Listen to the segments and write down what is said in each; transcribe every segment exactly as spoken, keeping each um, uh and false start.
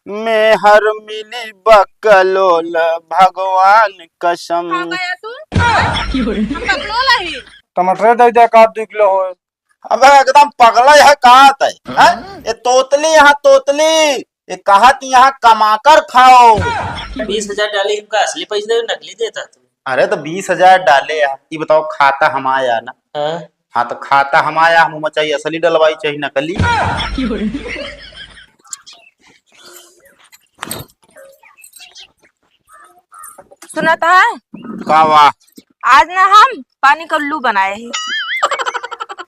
मेहर मिली बकलोल, भगवान कसम। का कहा तू? हम बकलोल ही। टमाटर दे दे, एक आध दू किलो होए। अबे एकदम पगला है का तै, हैं? ये तोतली यहाँ तोतली, ये कहत यहाँ कमाकर खाओ। बीस हजार डाली हमका असली पैसे दे, नकली देता तू। अरे तो बीस हजार डाले यार, ये बताओ खाता हमारा ना। हाँ। हाँ तो खाता हमारा, हम चाहिए असली डलवाई चाहिए नकली। सुनत है? का बा? आज ना हम पानी का उल्लू बनाए ही।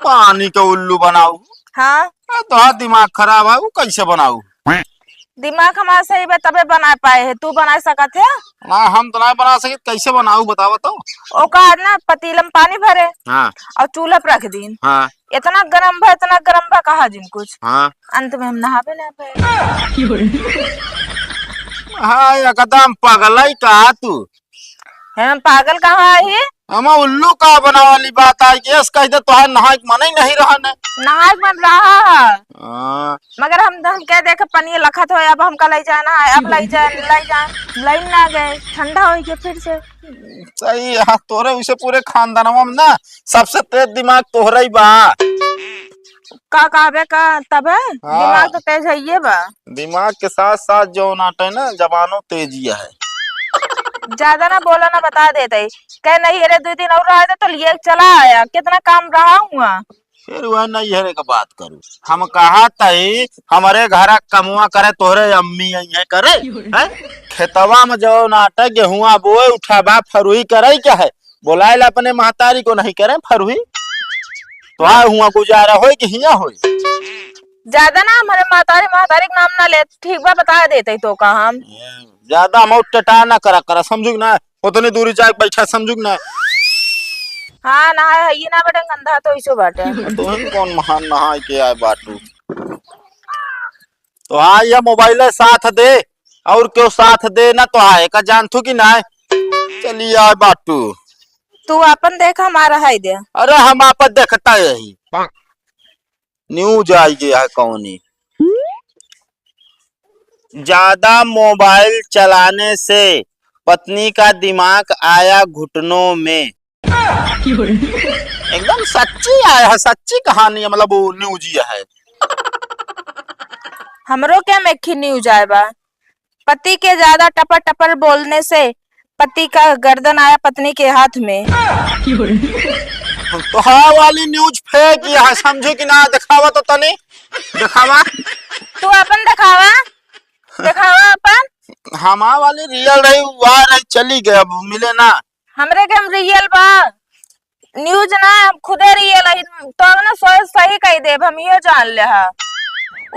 पानी का उल्लू बनाऊ? हाँ। आ, तोहार दिमाग खराब है, वो कैसे बनाऊ? दिमाग हमारा सही बा, तबे बना पाए है। तू बना सकत है? ना, हम तो ना बना सकित। कैसे बनाऊ, बतावा तो। ओका आज ना पतीला में पानी भरे हाँ। और चूल्हा पर रख दीन। हाँ। इतना गरम बा, इतना गरम बा, कहा जिन कुछ। हाँ। अंत में हम नहावे ना पाए। हाँ, एकदम पगलाई का तू। हम पागल कहाँ है? हम उल्लू का बनावाली बात आई, गैस कह दे, तोहार नहाए के मन ही नहीं रहा ने। नहाए के मन रहा है। हाँ। मगर हम, हम कह दे के पनिया लखत हो, अब हमका ले जाना है, अब ले जा, ले जा, ले ना गए, ठंडा हो गया फिर से। सही है, तोरे उसे पूरे खानदानवा में ना सबसे तेज दिमाग तोहरा ही बा। का कहबे का तब है? हाँ। दिमाग तो तेज है ये बा। दिमाग के साथ साथ जो नाटे ना, जबानो तेजिया है। ज्यादा ना बोला ना, बता देते। कह नहीं, अरे दो दिन और रहा था तो लिए चला आया, कितना काम रहा हुआ। फिर वह नहीं है रे का बात करू। हम कहा तही हमारे घर कमुआ करे, तोहरे अम्मी आई है करे, हैं? खेतवा में जो नाटे गेहुआ बोए उठाबा फरुई करे क्या है? बोलाए ला अपने महतारी को, नहीं करे फरुई। तो आ हुआ गुजारा होए कि हिया होए? ज्यादा ना हमारे महतारी, महतारी के नाम ना ले, ठीक बा, बता देते तो का हम। ज्यादा हम टटा ना करा करा, समझू कि ना? उतनी दूरी जाके बैठा, समझू कि ना? हाँ, ना है, ये ना बटे गंदा तो इसो बाटे। तो हम कौन महान नहाए के आए बाटू? तो हाँ, ये मोबाइल साथ दे, और क्यों साथ दे ना तो आए का जानथू कि ना? चलिए आए बाटू। तू अपन देख, हमारा है दे। अरे हम आपन देखता यही। न्यूज आई गया है कौनी। ज्यादा मोबाइल चलाने से पत्नी का दिमाग आया घुटनों में। एकदम सच्ची आया है, सच्ची कहानी है, मतलब वो न्यूज ये है। हमरो के में एक न्यूज आए बा। पति के ज्यादा टपर टपर बोलने से पति का गर्दन आया पत्नी के हाथ में। तो हाँ वाली न्यूज फेंक ये है, समझे कि ना? दिखावा तो तनी, दिखावा। तू अपन दिखावा, दिखावा अपन। हमार वाली रियल रही, वो आ रही, चली गई, अब मिले ना। हमरे के हम रियल बा, न्यूज ना, हम खुदे रियल है, तो ना सो-, सही कह देब, हम ये जान ले हा।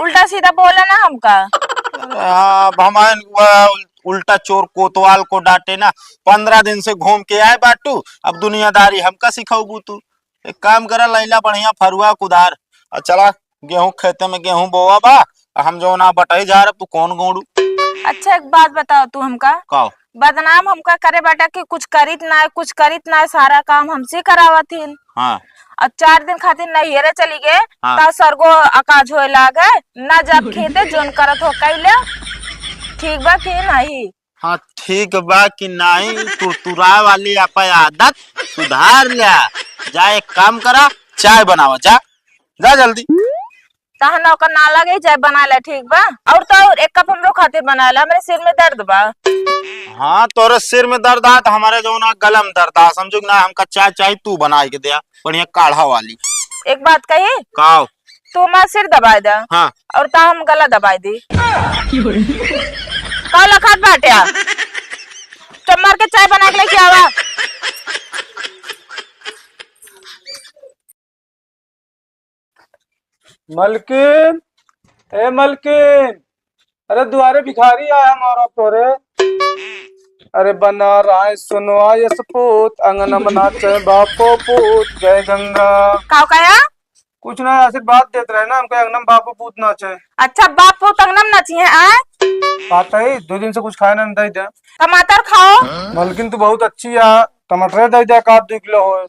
उल्टा सीधा बोले ना हमका। अरे हाँ, अब हमारे वह उल्टा चोर कोतवाल को डांटे ना, पन्द्रह दिन से घूम के आए बाटू, अब दुनियादारी हमका सिखाऊ तू। एक काम करा, लैला बढ़िया फरुआ कुदार, और चला गेहूं खेते में गेहूं बोवा बा, आ हम जो ना बटाई जा रहे, तू कौन गोड़ू? अच्छा, एक बात बताओ तू हमका। का? बदनाम हमका करे बाटा कि कुछ करित ना, कुछ करित ना, सारा काम हमसे करावत हिन। हाँ। और चार दिन खातिर नैहरे चली गए, हाँ। ता सरगो अकाज होए लागे, ना जाब खेते, जोन करत हो कैले, ठीक बा कि नहीं? हाँ, ठीक बा कि नाही, तुरतुराए वाली आपन आदत सुधार ल्या। जा, एक काम करा, चाय बनावा, जा, जा जल्दी। तहन ओकर ना लगे, चाय बना ले, ठीक बा? और तो और, एक कप हमरो खातिर बना ले, हमरे सिर में दर्द बा। हाँ, तोरे सिर में दर्द आ, तो हमारे जो ना गला में दर्द आ, समझू कि ना, हमका चाय चाही, तू बनाए के दिया, बढ़िया काढ़ा वाली। एक बात कही? का? तू हमार सिर दबाए दे। हाँ। और ता हम गला दबाए दी। का लखात बाटे आ? चुप मार के चाय बना के लेके आवा। मलकिन, ए मलकिन, अरे दुआरे भिखारी आया हमारा तोरे। अरे बना राय सुनवा यस पूत, अंगन में नाचे बापो पूत, जय गंगा। का कहा? कुछ ना, आशीर्वाद देत रहे ना हमके, अंगन में बापो पूत नाचे। अच्छा, बाप पूत अंगन में नाची है, आय? बात है, दो दिन से कुछ खाए ना, नहीं दे। टमाटर खाओ। मलकिन तू बहुत अच्छी है, टमाटर दे दे, का दो किलो होए।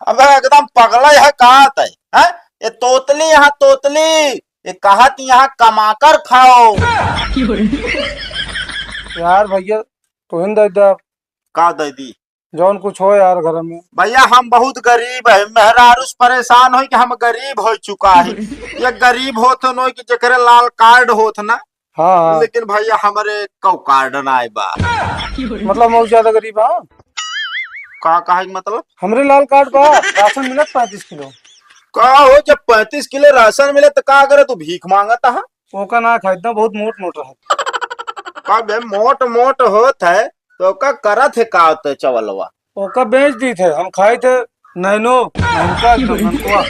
अबे एकदम पगला है का तै, हैं? ये तोतली यहाँ तोतली, ये कहत यहाँ कमाकर खाओ। यार भैया, तू ही दे दे। का दे दी? जौन कुछ हो यार घर में। भैया, हम बहुत गरीब है, मेहरारू से परेशान हो कि हम गरीब हो चुका है। ये गरीब होत न हो कि जेकरे लाल कार्ड होत ना, हाँ, हाँ। लेकिन भैया, हमरे कौ कार्ड ना आए बा। मतलब, बहुत ज्यादा गरीब है। का कहे के मतलब? हमरे लाल कार्ड बा, राशन मिलत पैंतीस किलो। का हो, जब पैंतीस किलो राशन मिले तो का करे, तू भीख मांगत है? ओका ना खाइत ना, बहुत मोट मोट रहत। का बे, मोट मोट होत है तो का करत है का होत है चवलवा? ओका बेच दी थे, हम खाई थे नैनो, नैनका एकदम ननकुआ।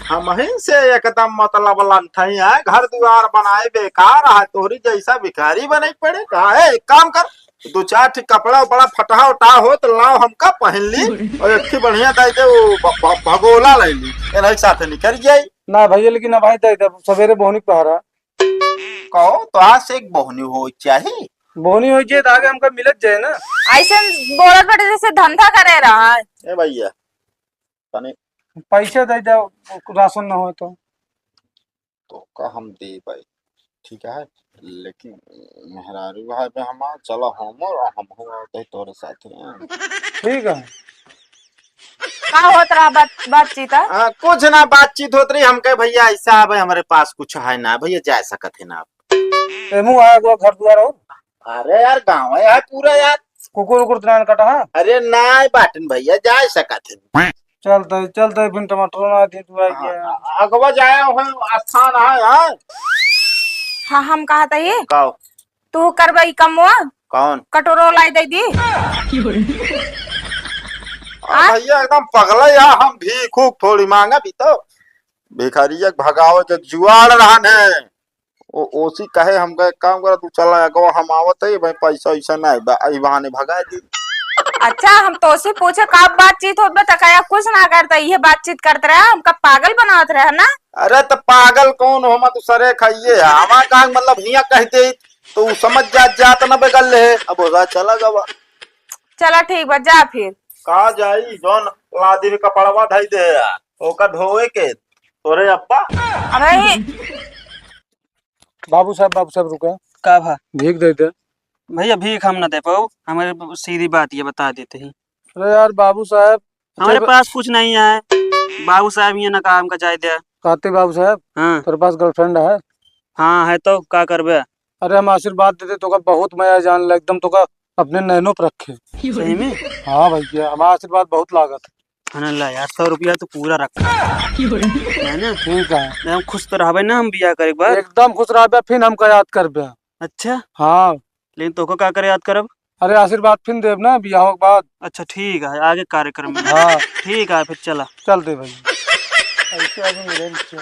हमहिन से एकदम मतलब लंठई है, घर दुआर बनाए बेकार है, तोहरी जैसा भिखारी बने पड़े का है? एक काम कर, दो चार ठे कपड़ा उपड़ा फटहा उटहा हो तो लाओ, हमका पहन ली, और एक ठे बढ़िया दे दे, वो भ-, भ-, भगोला ले ली, इन्हीं के साथ निकल जाई। ना भैया, लेकिन अब भाई दे दे, सवेरे बोहनी पहरा। कहो तो आज से एक बोहनी हो चाही। बोहनी हो जाए तो आगे हमका मिलत जाए ना। ऐसे बोलत बटे जैसे धंधा करे रहा है। ए भैया, तनी पैसे दे दे, राशन ना हो तो। तो का हम दे भाई, ठीक है, लेकिन मेहरारू है बे हमार, चलो हम और हम हो आते तोरे साथ हैं। ठीक है। का होत रहा बात, बातचीत है? आ, कुछ ना बातचीत होत रही, हम कहे भैया ऐसा है भाई, हमारे पास कुछ है ना भैया, जा सकत है ना आप। एमू आया हुआ घर दुआर और? अरे यार, गाँव है यार पूरा यार। कुकुर उकुर तो ना कटा है? अरे ना बाटन भैया, जा सकत है। चलते, चलते फिर टमाटर ना दी तू आई हाँ, गया। अगवा जाया हो स्थान है यार। हाँ, हम कहा था ये। का? तू करबा ई कमवा? कौन? कटोरो लाई दे दी। आ, भैया एकदम पगला यार, हम भीख उख थोड़ी मांगा भी तो। भिखारिया के भगावे के जुआड़ रहन है। ओ, ओसी कहे हमका एक काम करा, तू चला अगवा, हम आवत है भाई, पैसा वैसा नहीं बा, ई बहाने भगा दी। अच्छा, हम तोसे पूछे का बातचीत होत बा, त कहा कुछ ना करता, ये बातचीत करत रहा, हमका पागल बनावत रहा ना। अरे तो पागल कौन हो, हम दूसरे खाइए है, हमार का मतलब हिया कहते तो उ समझ जात, जात न बगल ले, अब ओदा चला गवा। चला ठीक बा, जा फिर। का जाई, जौन लादी में कपड़वा धई दे यार, ओका धोए के तोरे अब्बा। अबे बाबू साहब, बाबू साहब, रुका। का भा? भीख दे दे। भैया, भीख हम ना दे पाऊ, हमारे सीधी बात ये बता देते ही। अरे यार, बाबू साहब, हमारे तेरे पास कुछ नहीं है। बाबू साहब, ये ना काम का जाए दे। कहते बाबू साहब, हाँ। तेरे पास girlfriend है? हाँ, है तो का करबे? अरे, हम आशीर्वाद देते, तोका बहुत मया जान ले, एकदम तोका अपने नैनों पर रखे। सही में? हाँ भैया, हमारा आशीर्वाद बहुत लागत है। हाँ, ला यार, सौ रुपया तो पूरा रखा। है ना? ठीक है। नहीं, हम खुश तो रहबे ना, हम बियाह करे के बाद। एकदम खुश रहबे, फिर हमका याद करबे। अच्छा? हाँ। लेकिन तोको का करे याद करब? अरे, आशीर्वाद फिर देब ना, बियाह के बाद। अच्छा, ठीक है, आगे कार्यक्रम में। हाँ। ठीक है, फिर चला। चल दे भाई। ऐसे आदमी मिले नहीं।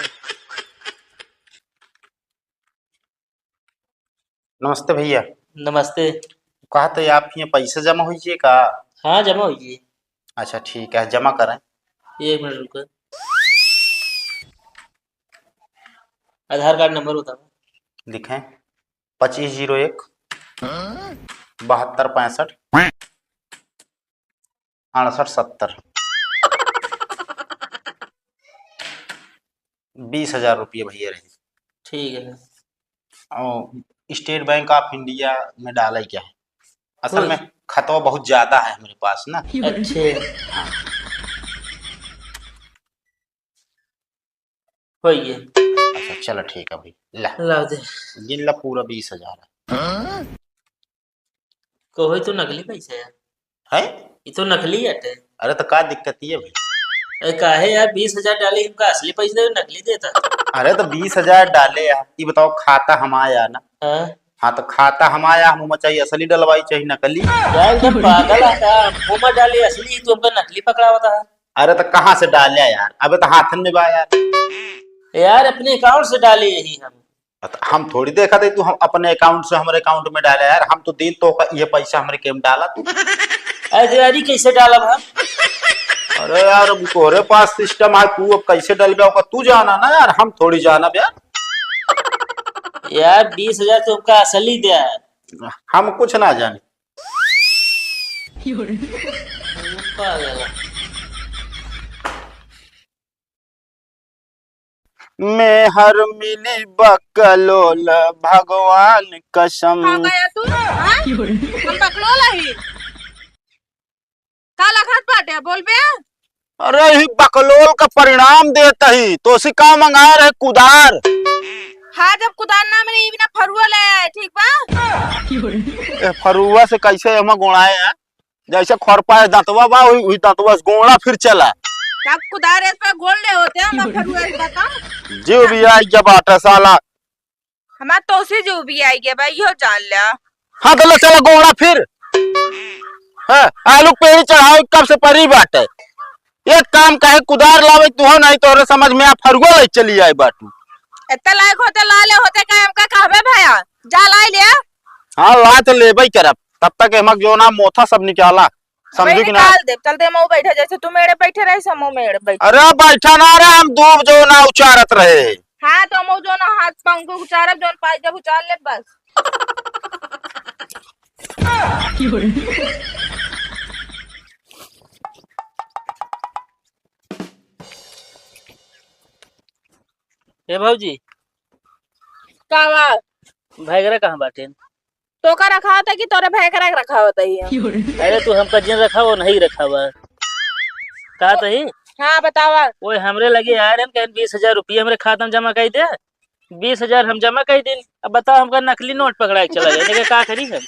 नमस्ते भैया। नमस्ते। कहा तो आप यहाँ पैसा जमा हुई है का? हाँ, जमा हुई है। अच्छा, ठीक है, जमा करें। एक मिनट रुको। आधार कार्ड नंबर बताओ। लिखें, पच्चीस जीरो एक, बहत्तर पैंसठ, अड़सठ सत्तर। बीस हजार रुपये भैया रहे। ठीक है। और State Bank of India में डाला ही क्या है? असल में खतवा बहुत ज्यादा है हमारे पास ना। अच्छे। हाँ। होइए। अच्छा, चलो ठीक है भाई, ला। ला दे। गिन ला, पूरा बीस हजार है। कहो, ई तो नकली पैसा है। हैं? ई तो नकली हटे। अरे, तो का दिक्कत है भाई? अरे, काहे यार, बीस हजार डाले, इनका असली पैसा दे, नकली देता। अरे, तो बीस हजार डाले यार, ई बताओ, खाता हमारा ना। हाँ। हाँ, तो खाता हमारा, हम ओमा चाहिए असली डलवाई, चाहिए नकली। यार, एकदम पागल है का? ओमा डाले असली, तू हमका नकली पकड़ावता है। अरे, तो कहाँ से डाले यार? अबे, तो हाथन में बा यार। यार, अपने account से डाले यही हम। त हम थोड़ी देखा थे तू हम अपने account से हमरे account में डाला यार, हम तो दिन तो का ये पैसा हमरे के में डाला तू। अरे यार, ई कैसे डालब हम? अरे यार, अब तोहरे पास system है, तू अब कैसे डलबे ओका तू जाना ना यार, हम थोड़ी जानब यार। यार, बीस हजार तो हमका असली दे यार। हम कुछ ना जाने। पागल। मेहर मिली बकलोल, भगवान कसम। का कहा तू? हाँ? हम बकलोल ही? का लखत बाटे, बोलबे? अरे, ही बकलोल का परिणाम देत ही, तोसी का मंगाए रहे, कुदार। हाँ, जब कुदार ना मिली, ई बिना फरुआ ले आए, ठीक बा? ए, फरुआ से कैसे हम गोड़ाए हैं? जैसे खोरपा है दंतवा बा, वही, वही दंतवा से गोड़ा फिर चला। का कुदार इस पे गोड़ ले होते हैं, हम फरुआ से बताओ। जीव भी आई गया बाटा साला। हमार तोसी जीव भी आई गया बा, इहो जान ल्या। हाँ, तो ले चला गोड़ा फिर। हाँ, आलू पेड़ी चढ़ाओ, कब से परी बाटे। एक काम कहे, कुदार लावे तू हो, नहीं तोहरे समझ में आ, फरुआ ले चली आई बाटू। इतना लायक होते ला ले होते, का हमका कहबे भया, जा लाई ले। हाँ, ला तो लेबे करब, तब तक हमक जो ना मोथा सब निकाला, समझू अबे कि ना? निकाल दे, चल दे मऊ बैठे, जैसे तू मेड़े बैठे रहे, से मऊ मेड़े बैठे। अरे बैठा ना रे, हम दूब जो ना उचारत रहे। हाँ, तो मऊ जो ना हाथ पाँव के उचारब, जोन पाई जब उचार ले बस। ए भौजी, का बा? भैगरा कहाँ बाटे? तोका रखावत है कि तोरे भैगरा के रखावत है? अरे तू हमका जिन रखावा, नहीं रखावा। कहा तही? हाँ, बतावा। ओए, हमरे लगे आए रहन, कहन बीस हजार रुपया हमरे खाता में जमा कर दे। बीस हजार हम जमा कर दिन। अब बताओ, हमका नकली नोट पकड़ा के चला गया, लेकिन का करी हम?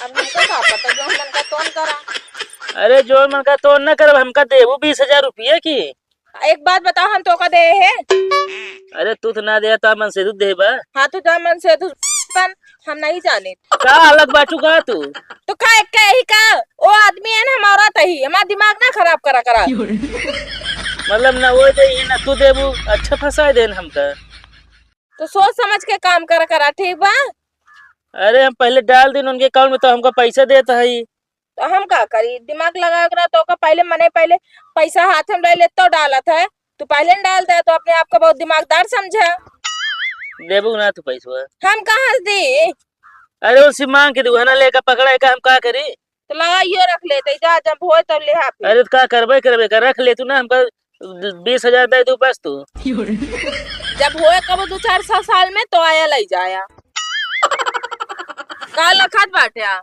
अब हमका का पता, जो मन का तोन करा। अरे, जो मन का तोन न करब, हमका देबू बीस हजार रुपया की? एक बात बताओ, हम तोका दे है? अरे, तू तो ना दे, तो मन से तू देबा। हाँ, तू जा मन से तू पन, हम नहीं जाने। का अलग बाटू का तू? तो का एक का यही का? ओ आदमी है ना, हम औरत ही, हमारा दिमाग ना खराब करा करा। मतलब ना वो दे, ये ना तू देबू, अच्छा फंसा देन हमका। तो सोच समझ के काम करा करा, ठीक बा? अरे, हम पहले डाल दिन उनके अकाउंट में, तो हमका पैसा देता है। तो हम का करी, दिमाग लगावे के ना, तो का पहले मने पहले पैसा हाथ में ले ले तो डालत है, तू पहले न डालता है तो अपने आप को बहुत दिमागदार समझा। देबू ना तू पैसवा? हम कहाँ से दी? अरे उनसे मांग के दू, है ना, लेकर पकड़ा है का, हम का करी? तो लगा यो रख लेते, जा जब होए तब ले आ फिर। अरे तो का करबे करबे का, रख ले तू ना, हमका बीस हजार दे दू बस तू। जब होए कबो दो चार सौ साल में तो आया ले जाया। का लखत बाटे आ?